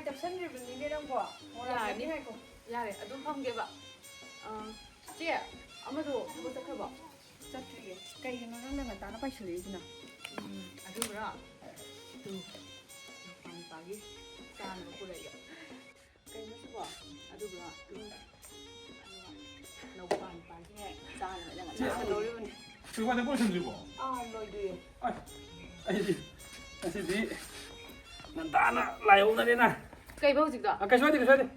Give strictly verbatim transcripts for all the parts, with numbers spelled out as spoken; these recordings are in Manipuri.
ꯇꯛꯁꯟꯗ꯭ꯔꯤꯕꯅꯤꯅꯦ ꯅꯪꯕꯣ꯫ ꯃꯣꯔꯥ ꯌꯥꯔꯅꯤ꯫ ꯐꯝꯅꯤꯡꯉꯥꯏꯀꯣ꯫ ꯌꯥꯔꯦ, ꯑꯗꯨꯝ ꯐꯝꯒꯦꯕ꯫ ꯑ, ꯆꯦ, ꯑꯃꯗꯣ ꯊꯕꯛ ꯆꯠꯈ꯭ꯔꯕꯣ? ꯆꯠꯇ꯭ꯔꯤꯌꯦ꯫ ꯀꯩꯒꯤꯅꯣ ꯅꯪꯅ ꯉꯟꯇꯥꯅ ꯄꯥꯏꯁꯤꯜꯂꯛꯏꯁꯤꯅ? ꯎꯝ, ꯑꯗꯨꯕꯨꯔꯣ? ꯇꯨ, ꯅꯨꯄꯥ ꯅꯨꯄꯥꯒꯤ ꯆꯥꯅꯕ ꯄꯨꯔꯛꯑꯦ꯫ ꯀꯩꯅꯣ ꯁꯤꯕꯣ? ꯑꯗꯨꯕꯨꯔꯣ? ꯎꯝ꯫ ꯅꯨꯄꯥ ꯅꯨꯄꯥꯒꯤꯅꯦ ꯆꯥꯅꯕ ꯑꯩꯅ ꯉꯟꯇꯥꯅ ꯂꯧꯔꯤꯕꯅꯦ꯫ ꯁꯤꯕꯣ ꯅꯪ ꯀꯣꯏꯁꯟꯗ꯭ꯔꯤꯕꯣ? ꯑꯥ, ꯂꯣꯏꯗ꯭ꯔꯤꯌꯦ꯫ ꯑꯁ, ꯑꯩꯗꯤ ꯉꯁꯤꯗꯤ ꯉꯟꯇꯥꯅ ꯂꯥꯏ ꯑꯣꯛꯅꯔꯦꯅ꯫ ꯀꯩꯕ ꯍꯧꯖꯤꯛꯇꯣ? ꯑ, ꯀꯩꯁꯨ ꯍꯥꯏꯗꯦ, ꯀꯩꯁꯨ ꯍꯥꯏꯗꯦ꯫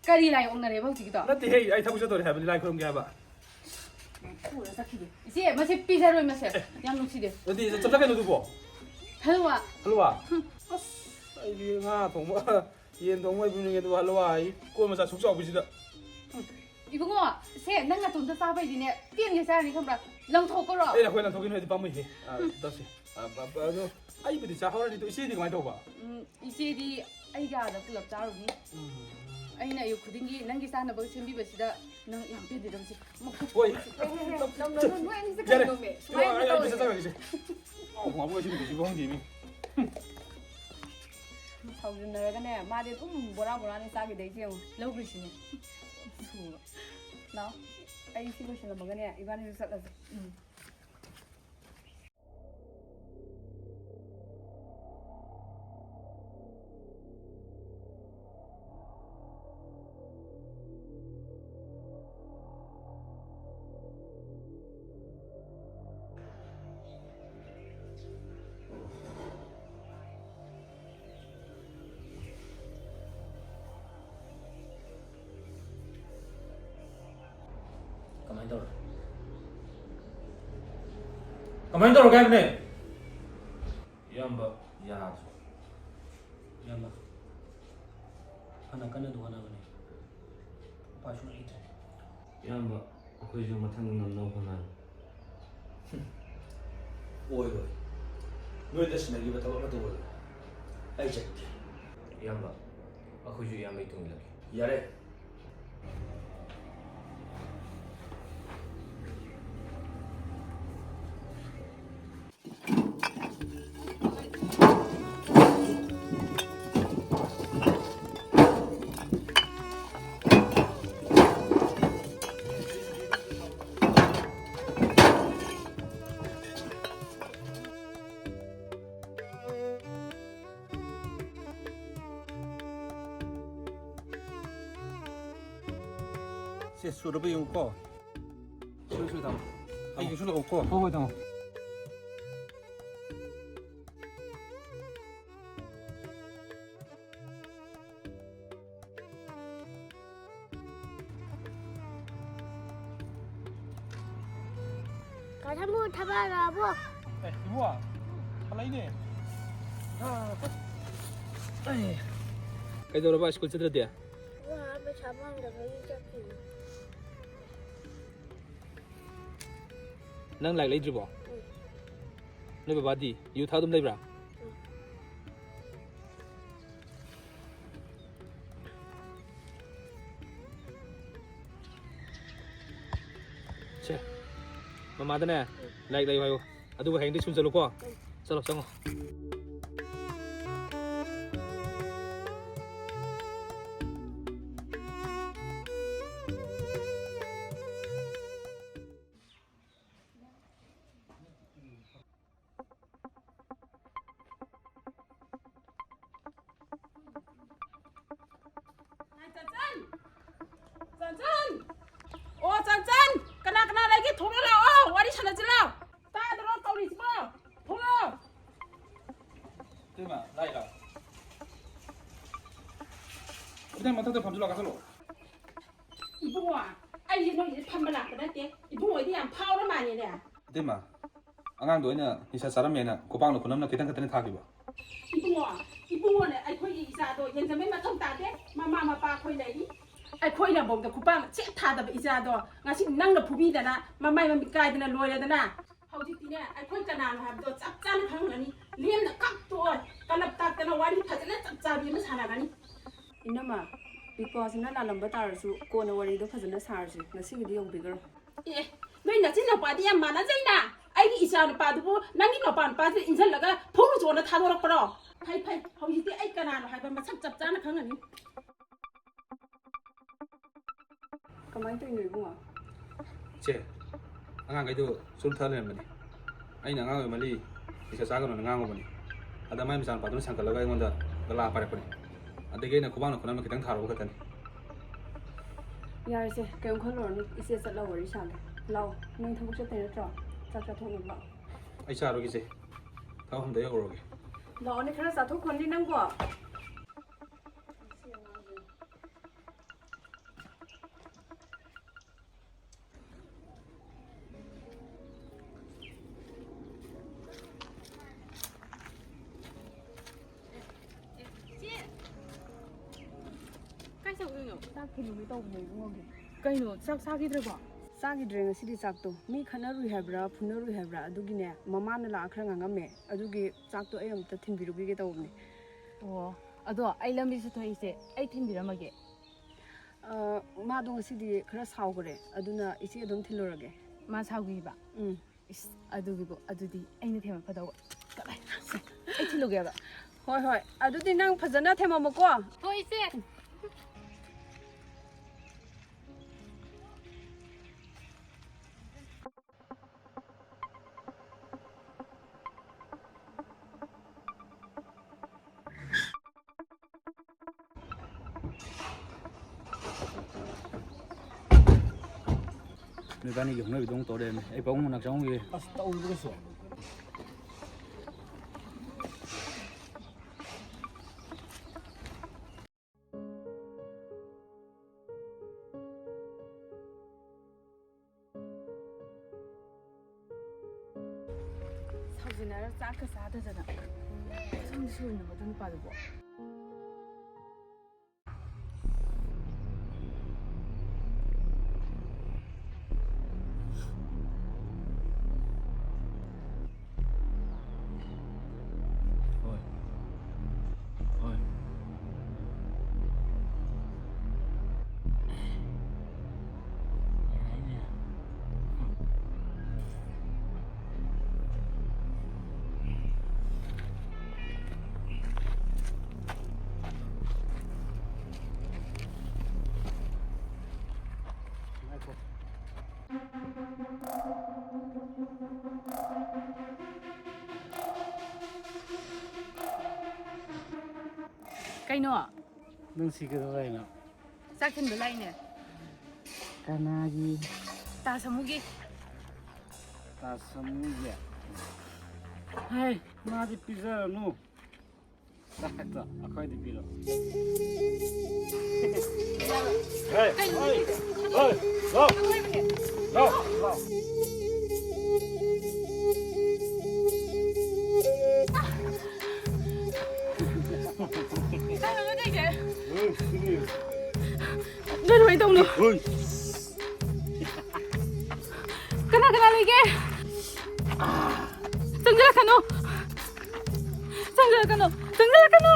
ꯀꯔꯤ ꯂꯥꯏ ꯑꯣꯛꯅꯔꯦꯕ ꯍꯧꯖꯤꯛꯀꯤꯗꯣ? ꯅꯠꯇꯦꯍꯦ, ꯑꯩ ꯊꯕꯛ ꯆꯠꯇꯧꯔꯦ ꯍꯥꯏꯕꯅꯤ, ꯂꯥꯏ ꯈꯨꯔꯨꯝꯒꯦ ꯍꯥꯏꯕ꯫ ꯄꯨꯔ ꯆꯠꯈꯤꯗꯦ꯫ ꯏꯆꯦ, ꯃꯁꯤ ꯄꯤꯖꯔꯣꯏ ꯃꯁꯦ꯫ ꯑꯦ꯫ ꯌꯥꯝ ꯅꯨꯡꯁꯤꯗꯦ꯫ ꯅꯠꯇꯦ, ꯆꯞ ꯆꯥ ꯀꯩꯅꯣꯗꯨꯕꯣ? ꯍꯜꯋꯥ꯫ ꯍꯜꯋꯥ? ꯍꯨꯝ꯫ ꯑꯁ, ꯑꯩꯗꯤ ꯉꯥ ꯊꯣꯡꯕ, ꯌꯦꯟ ꯊꯣꯡꯕ ꯑꯣꯏꯕꯤꯅꯤꯡꯉꯦ, ꯑꯗꯨꯒ ꯍꯜꯋꯥ ꯑꯩ ꯀꯣꯟ ꯃꯆꯥ ꯁꯨꯛ ꯆꯥꯎꯕꯤꯁꯤꯗ꯫ ꯏꯕꯨꯡꯉꯣ, ꯁꯦ ꯅꯪ ꯅꯇꯣꯝꯇ ꯆꯥꯕꯩꯗꯤꯅꯦ, ꯄꯦꯟꯒꯩ ꯆꯥꯔꯅꯤ ꯈꯪꯕ꯭ꯔꯥ? ꯂꯪꯊꯣꯛꯀꯔꯣ? ꯑꯦ, ꯑꯩꯈꯣꯏ ꯂꯪꯊꯣꯛꯈꯤꯅꯣ ꯍꯥꯏꯗꯤ ꯄꯥꯝꯃꯨꯏꯍꯦ꯫ ꯑ, ꯇꯧꯁꯦ꯫ ꯑ, ꯕ-, ꯕ-, ꯑꯗꯣ ꯑꯩꯕꯨꯗꯤ ꯆꯥꯍꯧꯔꯅꯤ, ꯑꯗꯣ ꯏꯆꯦꯗꯤ ꯀꯃꯥꯏꯅ ꯇꯧꯕ? ꯎꯝ, ꯏꯆꯦꯗꯤ ꯑꯩꯒ ꯑꯥꯗ ꯄꯨꯂꯞ ꯆꯥꯔꯨꯅꯤ꯫ ꯎꯝ꯫ ꯑꯩꯅ ꯑꯌꯨꯛ ꯈꯨꯗꯤꯡꯒꯤ ꯅꯪꯒꯤ ꯆꯥꯅꯕ ꯁꯦꯝꯕꯤꯕꯁꯤꯗ ꯅꯪ ꯌꯥꯝ ꯄꯦꯟꯗꯦꯗ ꯃꯁꯤ꯫ ꯍꯣꯏ꯫ ꯍꯦ, ꯍꯦ, ꯍꯦ, ꯅꯪ, ꯅꯪ, ꯅꯣꯏ ꯑꯅꯤꯁꯦ ꯌꯥꯔꯦ꯫ ꯀꯔꯤꯅꯣꯃꯦ? ꯁꯨꯃꯥꯏꯅ ꯏꯕꯨꯡꯉꯣ, ꯑꯩ ꯇꯧꯔꯗꯤ꯫ ꯆꯥꯖꯔꯒꯦꯁꯦ꯫ ꯑꯣ, ꯃꯥꯕꯨ ꯑꯩꯁꯨ ꯅꯨꯡꯁꯤꯕ ꯈꯪꯗꯦꯅꯦ꯫ ꯁꯥꯎꯖꯤꯟꯅꯔꯒꯅꯦ, ꯃꯥꯗꯤ ꯑꯗꯨꯝ ꯕꯣꯔꯥ ꯕꯣꯔꯥꯅꯦ ꯆꯥꯈꯤꯗꯣꯏꯁꯦ ꯌꯦꯡꯉꯣ꯫ ꯂꯧꯈ꯭ꯔꯤꯁꯤꯅꯦ꯫ ꯁꯨꯕ꯫ ꯂꯥꯛꯑꯣ꯫ ꯑꯩ ꯁꯤ ꯂꯣꯏꯁꯤꯜꯂꯝꯃꯒꯅꯦ, ꯏꯕꯥꯅꯤꯁꯨ ꯆꯠꯂꯁꯦ꯫ ꯎꯝ꯫ ꯀꯃꯥꯏꯅ ꯇꯧꯔꯦ? ꯀꯃꯥꯏꯅ ꯇꯧꯔꯒꯦ ꯍꯥꯏꯕꯅꯦ? ꯏꯌꯥꯝꯕ, ꯌꯥꯗ꯭ꯔꯦ꯫ ꯏꯌꯥꯝꯕ, ꯐꯅ ꯀꯟꯅꯗꯤ ꯍꯣꯠꯅꯕꯅꯤ, ꯎꯄꯥꯏ ꯁꯨꯡꯂꯩ ꯂꯩꯇ꯭ꯔꯦ꯫ ꯏꯌꯥꯝꯕ, ꯑꯩꯈꯣꯏꯁꯨ ꯃꯊꯪ ꯉꯝꯅꯕ ꯍꯣꯠꯅꯔꯒꯦ꯫ ꯑꯣꯏꯔꯣꯏ꯫ ꯅꯣꯏꯗ ꯁꯤꯟꯅꯈꯤꯕ ꯊꯕꯛ ꯑꯃꯠꯇ ꯑꯣꯏꯔꯣꯏ꯫ ꯑꯩ ꯆꯠꯀꯦ꯫ ꯏꯌꯥꯝꯕ, ꯑꯩꯈꯣꯏꯁꯨ ꯏꯌꯥꯝꯕꯒꯤ ꯇꯨꯡ ꯏꯜꯂꯛꯀꯦ꯫ ꯌꯥꯔꯦ꯫ ꯁꯨꯔꯕ ꯌꯦꯡꯉꯨꯀꯣ꯫ ꯁꯨꯔꯦ, ꯁꯨꯔꯦ, ꯇꯥꯃꯣ꯫ ꯑꯩꯒꯤꯁꯨ ꯂꯧꯀꯣ꯫ ꯍꯣꯏ, ꯍꯣꯏ, ꯇꯥꯃꯣ꯫ ꯀꯥ ꯁꯥꯃꯨ, ꯊꯕꯛ ꯍꯜꯂꯛꯑꯕꯣ? ꯑꯦ, ꯏꯕꯨꯡꯉꯣ, ꯍꯜꯂꯛꯏꯅꯦ꯫ ꯀꯩꯗꯧꯔꯕ ꯁ꯭ꯀꯨꯜ ꯆꯠꯇ꯭ꯔꯗꯤ? ꯏꯕꯨꯡꯉꯣ, ꯄꯩꯁꯥ ꯐꯪꯗꯕꯒꯤ ꯆꯠꯈꯤꯅꯦ꯫ ꯅꯪ ꯂꯥꯏꯔꯤꯛ ꯂꯩꯗ꯭ꯔꯤꯕꯣ? ꯎꯝ꯫ ꯅꯣꯏ ꯕꯕꯥꯗꯤ ꯌꯨ ꯊꯛꯑ ꯑꯗꯨꯝ ꯂꯩꯕ꯭ꯔꯥ? ꯎꯝ꯫ ꯁꯦ, ꯃꯃꯥꯗꯅꯦ, ꯎꯝ꯫ ꯂꯥꯏꯔꯤꯛ ꯂꯩꯌꯨ ꯍꯥꯏꯌꯨ꯫ ꯑꯗꯨꯒ ꯍꯌꯦꯡꯗꯤ ꯁ꯭ꯀꯨꯜ ꯆꯠꯂꯨꯀꯣ꯫ ꯎꯝ꯫ ꯆꯠꯂꯣ, ꯆꯪꯉꯣ꯫ ꯆꯟꯆꯟ! ꯆꯟꯆꯟ! ꯑꯣ, ꯆꯟꯆꯟ! ꯀꯅꯥ ꯀꯅꯥ ꯂꯩꯒꯦ? ꯊꯣꯛꯂꯛꯑꯣ ꯂꯥꯛꯑꯣ, ꯋꯥꯔꯤ ꯁꯥꯟꯅꯁꯤ ꯂꯥꯛꯑꯣ꯫ ꯇꯥꯗ꯭ꯔꯣ ꯀꯧꯔꯤꯁꯤꯕꯣ? ꯊꯣꯛꯂꯛꯑꯣ꯫ ꯏꯇꯩꯃ, ꯂꯥꯛꯏꯔꯣ? ꯏꯇꯩꯃ, ꯃꯊꯛꯇ ꯐꯝꯁꯤ ꯂꯥꯛꯑꯣ, ꯀꯥꯈꯠꯂꯛꯑꯣ꯫ ꯏꯕꯨꯡꯉꯣ, ꯑꯩꯁꯦ ꯅꯣꯏꯁꯤꯗ ꯐꯝꯕ ꯂꯥꯛꯄ ꯅꯠꯇꯦ꯫ ꯏꯕꯨꯡꯉꯣꯗꯤ ꯌꯥꯝ ꯐꯥꯎꯔ ꯃꯥꯜꯂꯦꯅꯦ꯫ ꯏꯇꯩꯃ, ꯑꯉꯥꯡꯗꯣ ꯑꯩꯅ ꯅꯤꯁꯥ ꯆꯥꯔꯝꯃꯦꯅ ꯈꯨꯄꯥꯛꯅ ꯈꯨꯅꯝꯅ ꯈꯤꯇꯪ ꯈꯛꯇꯅꯤ ꯊꯥꯈꯤꯕ꯫ ꯏꯕꯨꯡꯉꯣ, ꯏꯕꯨꯡꯉꯣꯅ ꯑꯩꯈꯣꯏꯒꯤ ꯏꯆꯥꯗꯣ ꯌꯦꯡꯁꯤꯟꯕꯩ ꯃꯊꯧ ꯇꯥꯗꯦ꯫ ꯃꯃꯥ ꯃꯄꯥ ꯑꯩꯈꯣꯏ ꯂꯩꯔꯤ꯫ ꯑꯩꯈꯣꯏꯅꯐꯧꯗ ꯈꯨꯄꯥꯛꯅ ꯆꯦꯠ ꯊꯥꯗꯕ ꯏꯆꯥꯗꯣ ꯉꯁꯤ ꯅꯪꯅ ꯐꯨꯕꯤꯗꯅ ꯃꯃꯥꯏ ꯃꯃꯤꯠ ꯀꯥꯏꯗꯅ ꯂꯣꯏꯔꯦꯗꯅ꯫ ꯍꯧꯖꯤꯛꯇꯤꯅꯦ, ꯑꯩꯈꯣꯏ ꯀꯅꯥꯅꯣ ꯍꯥꯏꯕꯗꯣ ꯆꯞ ꯆꯥꯅ ꯈꯪꯉꯅꯤ꯫ ꯂꯦꯝꯅ ꯀꯛꯇꯣꯛꯑꯣꯏ꯫ ꯀꯂꯞ ꯇꯥꯛꯇꯅ ꯋꯥꯔꯤ ꯐꯖꯅ ꯆꯞ ꯆꯥꯕꯤ ꯑꯃ ꯁꯥꯟꯅꯒꯅꯤ꯫ ꯏꯅꯝꯃ, ꯄꯤꯀꯣꯁꯤꯅ ꯂꯥꯜꯂꯝꯕ ꯇꯥꯔꯁꯨ ꯀꯣꯟꯅ ꯋꯥꯔꯤꯗꯣ ꯐꯖꯅ ꯁꯥꯔꯁꯤ꯫ ꯉꯁꯤꯒꯤꯗꯤ ꯌꯧꯕꯤꯒ꯭ꯔꯣ꯫ ꯑꯦ, ꯅꯣꯏ ꯅꯆꯤꯟ ꯅꯨꯄꯥꯗꯤ ꯌꯥꯝ ꯃꯥꯟꯅꯖꯩꯅ꯫ ꯑꯩꯒꯤ ꯏꯆꯥ ꯅꯨꯄꯥꯗꯨꯕꯨ ꯅꯪꯒꯤ ꯅꯨꯄꯥ ꯅꯨꯄꯥꯁꯤꯗ ꯏꯟꯁꯤꯜꯂꯒ ꯐꯨꯔꯨ ꯆꯣꯅ ꯊꯥꯗꯣꯔꯛꯄ꯭ꯔꯣ? ꯐꯩ, ꯐꯩ, ꯍꯧꯖꯤꯛꯇꯤ ꯑꯩ ꯀꯅꯥꯅꯣ ꯍꯥꯏꯕ ꯃꯁꯛ ꯆꯞ ꯆꯥꯅ ꯈꯪꯉꯅꯤ꯫ ꯀꯃꯥꯏꯅ ꯇꯧꯔꯤꯅꯣ ꯏꯕꯨꯡꯉꯣ? ꯏꯆꯦ, ꯑꯉꯥꯡꯈꯩꯗꯣ ꯆꯨꯔꯨꯞ ꯊꯛꯑ ꯂꯩꯔꯝꯕꯅꯤ꯫ ꯑꯩꯅ ꯑꯉꯥꯡ ꯑꯣꯏꯃꯜꯂꯤ, ꯅꯤꯁꯥ ꯆꯥꯒꯅꯨꯅ ꯉꯥꯡꯉꯨꯕꯅꯤ꯫ ꯑꯗ ꯃꯥꯏ ꯃꯆꯥꯅꯨꯄꯥꯗꯨꯅ ꯁꯟꯀꯠꯂꯒ ꯑꯩꯉꯣꯟꯗ ꯒꯂꯥ ꯄꯥꯏꯔꯛꯄꯅꯤ꯫ ꯑꯗꯒꯤ ꯑꯩꯅ ꯈꯨꯕꯥꯛꯅ ꯈꯨꯅꯝꯅ ꯈꯤꯇꯪ ꯊꯥꯔꯨꯕ ꯈꯛꯇꯅꯤ꯫ ꯌꯥꯔꯦꯁꯦ, ꯀꯩꯝ ꯈꯜꯂꯨꯔꯅꯨ, ꯏꯆꯦ ꯆꯠꯂ ꯋꯥꯔꯤ ꯁꯥꯒꯦ꯫ ꯂꯥꯛꯑꯣ, ꯅꯪ ꯊꯕꯛ ꯆꯠꯇꯣꯏ ꯅꯠꯇ꯭ꯔꯣ? ꯆꯥꯛ ꯆꯥꯊꯣꯛꯅꯕ ꯂꯥꯛꯑꯣ꯫ ꯑꯩ ꯆꯥꯔꯨꯒꯦ ꯏꯆꯦ, ꯊꯕꯛ ꯑꯝꯇ ꯌꯧꯔꯨꯔꯒꯦ꯫ ꯂꯥꯛꯑꯣꯅꯦ, ꯈꯔ ꯆꯥꯊꯣꯛꯈꯣꯅꯦ ꯅꯪꯕꯣ꯫ ꯀꯥꯏ ꯆꯠꯂꯨꯏꯅꯣ? ꯆꯥꯛ ꯊꯤꯜꯂꯨꯒꯦ ꯇꯧꯕꯅꯦ ꯏꯕꯨꯡꯉꯣꯒꯤ꯫ ꯀꯩꯅꯣ, ꯆꯥꯛ ꯆꯥꯈꯤꯗ꯭ꯔꯕꯣ? ꯆꯥꯈꯤꯗ꯭ꯔꯦ ꯉꯁꯤꯗꯤ ꯆꯥꯛꯇꯣ꯫ ꯃꯤ ꯈꯠꯅꯔꯨꯏ ꯍꯥꯏꯕ꯭ꯔꯥ, ꯐꯨꯅꯔꯨꯏ ꯍꯥꯏꯕ꯭ꯔꯥ, ꯑꯗꯨꯒꯤꯅꯦ, ꯃꯃꯥꯅ ꯂꯥꯛꯑ ꯈꯔ ꯉꯥꯡꯉꯝꯃꯦ꯫ ꯑꯗꯨꯒꯤ ꯆꯥꯛꯇꯣ ꯑꯩ ꯑꯝꯇ ꯊꯤꯟꯕꯤꯔꯨꯈꯤꯒꯦ ꯇꯧꯕꯅꯦ꯫ ꯑꯣ, ꯑꯗꯣ ꯑꯩ ꯂꯝꯕꯤ ꯆꯠꯊꯣꯛꯏꯁꯦ, ꯑꯩ ꯊꯤꯟꯕꯤꯔꯝꯃꯒꯦ꯫ ꯑ, ꯃꯥꯗꯣ ꯉꯁꯤꯗꯤ ꯈꯔ ꯁꯥꯎꯈ꯭ꯔꯦ, ꯑꯗꯨꯅ ꯏꯆꯦ ꯑꯗꯨꯝ ꯊꯤꯜꯂꯨꯔꯒꯦ꯫ ꯃꯥ ꯁꯥꯎꯈꯤꯕ? ꯎꯝ꯫ ꯏꯁ, ꯑꯗꯨꯒꯤꯕꯨ, ꯑꯗꯨꯗꯤ ꯑꯩꯅ ꯊꯦꯝꯃ ꯐꯗꯧꯕ꯫ ꯀꯗꯥꯏ? ꯑꯩ ꯊꯤꯜꯂꯨꯒꯦꯕ꯫ ꯍꯣꯏ, ꯍꯣꯏ꯫ ꯑꯗꯨꯗꯤ ꯅꯪ ꯐꯖꯅ ꯊꯦꯝꯃꯝꯃꯨꯀꯣ꯫ ꯍꯣꯏ, ꯏꯆꯦ꯫ ꯅꯣꯏꯕꯥꯅꯤꯒꯤ ꯍꯧꯅꯕꯤꯗꯣ ꯑꯃꯨꯛ ꯇꯧꯔꯦꯅꯦ꯫ ꯑꯩ ꯄꯥꯕꯨꯡ ꯃꯅꯥꯛ ꯆꯪꯉꯨꯒꯦ꯫ ꯑꯁ, ꯇꯧꯔꯤꯕ ꯀꯩꯁꯨ꯫ ꯁꯥꯎꯖꯤꯟꯅꯔ ꯆꯥꯛꯀ ꯆꯥꯗꯗꯅ ꯁꯨꯝ ꯁꯨꯔꯤꯅꯣ ꯑꯗꯨ ꯅꯨꯄꯥꯗꯨꯕꯣ꯫ ꯍꯣꯏ꯫ ꯍꯣꯏ꯫ ꯌꯥꯏꯅꯦ꯫ ꯉꯥꯏꯈꯣ꯫ ꯀꯩꯅꯣ? ꯅꯪ ꯁꯤ ꯀꯩꯗꯧ ꯂꯥꯛꯏꯅꯣ? ꯆꯥꯛ ꯊꯤꯟꯕ ꯂꯥꯛꯏꯅꯦ꯫ ꯀꯅꯥꯒꯤ? ꯇꯥ ꯁꯃꯨꯒꯤ꯫ ꯇꯥ ꯁꯃꯨꯒꯤ? ꯍꯥꯏ, ꯃꯥꯗꯤ ꯄꯤꯖꯔꯅꯨ꯫ ꯆꯥꯛꯇꯣ ꯑꯩꯈꯣꯏꯗ ꯄꯤꯔꯣ꯫ ꯍꯦ, ꯍꯣꯏ, ꯍꯣꯏ, ꯂꯥꯎ꯫ ꯂꯥꯎ, ꯂꯥꯎ꯫ ꯀꯩꯅꯣ ꯇꯧꯅꯨ꯫ ꯍꯣꯏ꯫ ꯀꯅꯥ ꯀꯅꯥ ꯂꯩꯒꯦ? ꯆꯪꯁꯤꯜꯂꯛꯀꯅꯨ꯫ ꯆꯪꯁꯤꯜꯂꯛꯀꯅꯨ꯫ ꯆꯪꯁꯤꯜꯂꯛꯀꯅꯨ꯫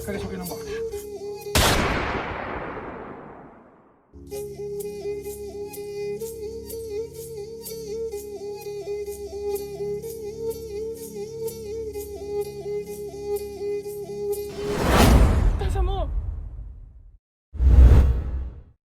ꯀꯔꯤ ꯁꯣꯛꯀꯦ ꯅꯪꯕꯣ?